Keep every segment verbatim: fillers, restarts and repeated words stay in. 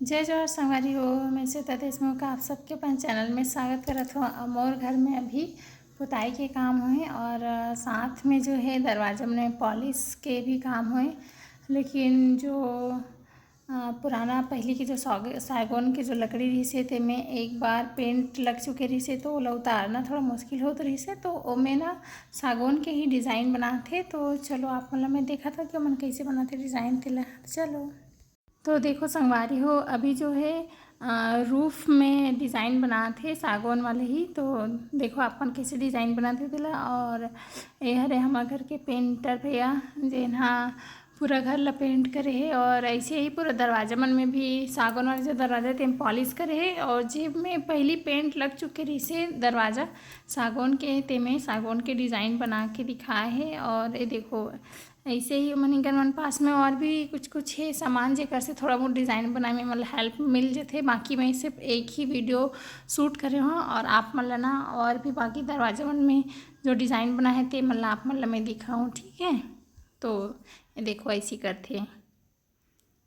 जय जोहार संगवारी हो, मैं श्वेता देशमुख, आप सबके अपन चैनल में स्वागत करत हूँ। अ, मोर घर में अभी पुताई के काम होहे और, अ, साथ में जो है दरवाजा में पॉलिश के भी काम होहे, लेकिन जो, अ, पुराना पहली के जो साग-, सागौन के जो लकड़ी रहिसे, तेमे एक बार पेंट लग चुके रहिसे, तो ओला उतारना थोड़ा मुश्किल होत रहिसे, तो ओमे ना सागौन के ही डिज़ाइन बनाथे। तो चलो, आप मन ला मैं देखत हूँ कि ओमन कैसे बनाथे डिज़ाइन, तेला। चलो। तो देखो संगवारी हो, अभी जो है, अ, रूफ में डिज़ाइन बनात हे सागौन वाले ही। तो देखो, आप मन कैसे डिज़ाइन बनात हे तेला। और ये हरे हमर घर के पेंटर भैया, जेन हा पूरा घर ला पेंट करे हे। और ऐसे ही पूरा दरवाजा मन में भी सागौन वाले जो दरवाजा, तेम पॉलिश करे हे। और जेमे पहली पेंट लग चुके रहिसे दरवाजा सागौन के, तेमे सागौन के डिज़ाइन बना के दिखाए हे। और ये देखो, ऐसे ही मन, इनकर मन पास में और भी कुछ कुछ हे सामान, जेकर से थोड़ा बहुत डिज़ाइन बनाए में मतलब हेल्प मिल जथे। बाकी मैं सिर्फ एक ही वीडियो शूट करे हूँ और आप मन ला ना और भी बाकी दरवाजा मन में जो डिज़ाइन बनाए हे, ते मन ला आप मन ला मैं दिखाऊँ, ठीक है। तो ये देखो, ऐसी करथे,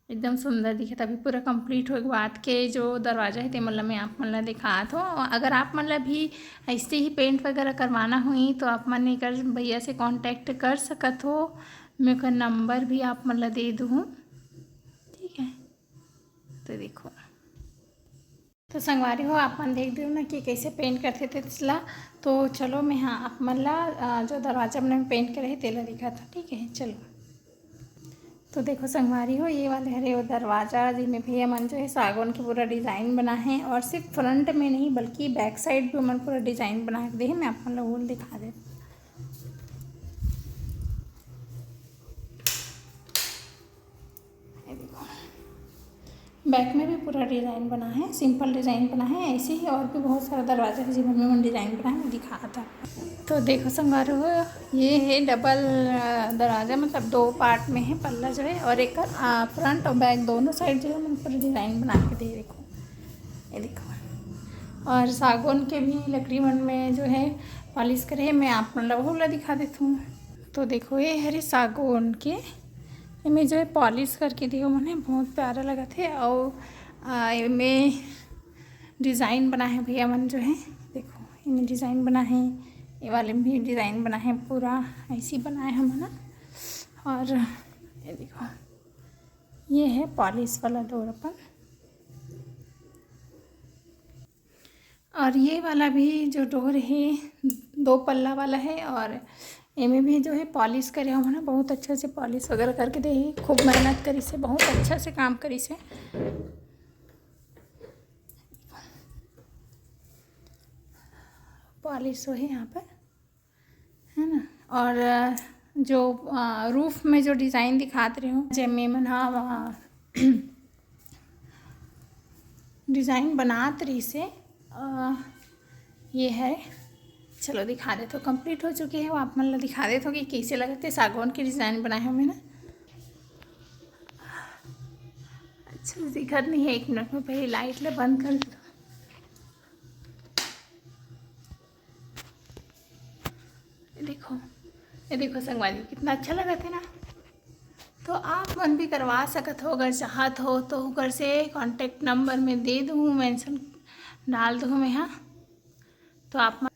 एकदम सुंदर दिखत। अभी पूरा कंप्लीट होए के बाद के जो दरवाजा हे, ते मन ला मैं आप मन ला दिखात हूँ। अगर आप मन ला भी ऐसे ही पेंट वगैरह करवाना होही, तो आप मन एकर भैया से कॉन्टैक्ट कर सकत हो। मैं ओकर नंबर भी आप मन ला दे दूँ, ठीक है। तो देखो, तो संगवारी हो, आप मन देख देव ना कि कैसे पेंट करथे तेला। तो चलो, मैं हाँ आप मन ला, अ, जो दरवाजा मन में पेंट करे हे, तेला दिखात हूँ, ठीक है। चलो, तो देखो संगवारी हो, ये वाले हरे वो दरवाजा, जिसमें भैया मन जो है सागौन के पूरा डिज़ाइन बनाए हे, और सिर्फ फ्रंट में नहीं बल्कि बैक साइड भी मन पूरा डिज़ाइन बना के दे हे। मैं आप मन ला वो दिखा देत हूँ। ये देखो, बैक में भी पूरा डिज़ाइन बना हे, सिंपल डिज़ाइन बना हे। ऐसे ही और भी बहुत सारा दरवाजा हे, जिसमें मन डिज़ाइन बना हे, मैं दिखात हूँ। तो देखो संगवारी हो, ये हे डबल, अ, दरवाजा, मतलब दो पार्ट में हे पल्ला जो है, और एक, अ, फ्रंट और बैक दोनों साइड जो है, मन पूरा डिज़ाइन बना के दे हे। देखो, ये देखो, और सागौन के भी लकड़ी मन में जो है पॉलिश करे हे, मैं आप मन ला वो ला दिखा देत हूँ। तो देखो, ये हरे सागौन के, एमे जो है पॉलिश करके दियो मन हे, बहुत प्यारा लगत हे। और, आ, एमे डिज़ाइन बनाए हे भैया मन जो है, देखो, एमे डिज़ाइन बनाए हे, ये वाले में भी डिज़ाइन बनाए हे, पूरा ऐसी बनाए हे हमन। और ये देखो, ये है पॉलिश वाला डोर अपन। और ये वाला भी जो डोर हे, दो पल्ला वाला हे, और एमे भी जो है पॉलिश करे हे हमन, बहुत अच्छा से पॉलिश वगैरह करके दे हे। खूब मेहनत करिस हे, बहुत अच्छा से काम करिस हे। पॉलिश होहे यहाँ पर, है ना। और, अ, जो, अ, रूफ में जो डिज़ाइन दिखात रहे हो, जेमे मन हा, अ, डिज़ाइन बनात रहिस हे, अ, ये है। चलो, दिखा देत हूँ, कंप्लीट हो चुके हे। वो आप मन ला दिखा देत हूँ कि कैसे लगत हे, सागौन के डिज़ाइन बनाए हे हमन ना। अच्छा दिखत नहीं है, एक मिनट में पहले लाइट ला बंद कर देता हूँ। ये देखो, ये देखो संगवारी, कितना अच्छा लगत हे ना। तो आप मन भी करवा सकत हो, अगर चाहत हो तो। ओकर से कॉन्टैक्ट नंबर में दे दूँ, मेंशन डाल दूँ मैं, हाँ। तो आप मन,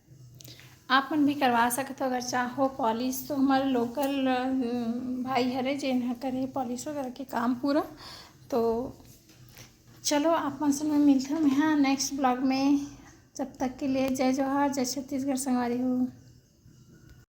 आप मन भी करवा सकत हो, अगर चाहो पॉलिश। तो हमारे लोकल, अ, भाई हरे, जेन ह करे पॉलिश वगैरह के काम पूरा। तो चलो, आप मन से मैं मिलत हूँ मैं, हाँ, नेक्स्ट ब्लॉग में। जब तक के लिए जय जोहार, जय छत्तीसगढ़ संगवारी हो।